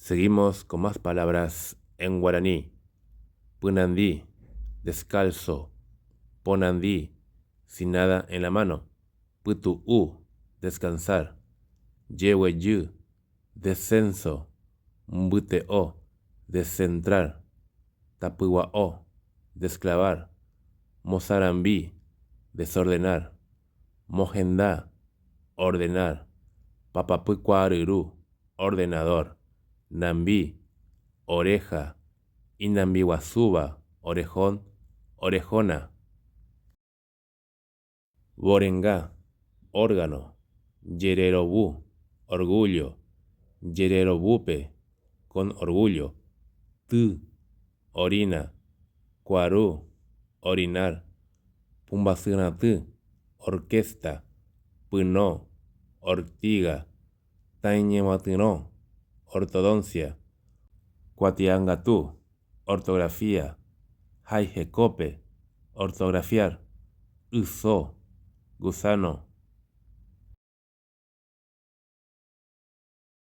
Seguimos con más palabras en guaraní. Pynandi, descalzo. Ponandi, sin nada en la mano. Pytu'u, descansar. Jeguejy, descenso. Mbyte'o, descentrar. Tapygua'o, desclavar. Mosarambi, desordenar. Mohenda, ordenar. Papapykuaaryru, ordenador. Nambi, oreja. Inambiguasúva, orejón, orejona. Vorenga, órgano. Jererovu, orgullo. Jererovúpe, con orgullo. Ty, orina. Kuaru, orinar. Pumbasyrãty, orquesta. Pyno, ortiga. Tãiñemyatyrõ, ortodoncia. Kuatiangatu, ortografía. Hai hekópe, ortografiar. Yso, gusano.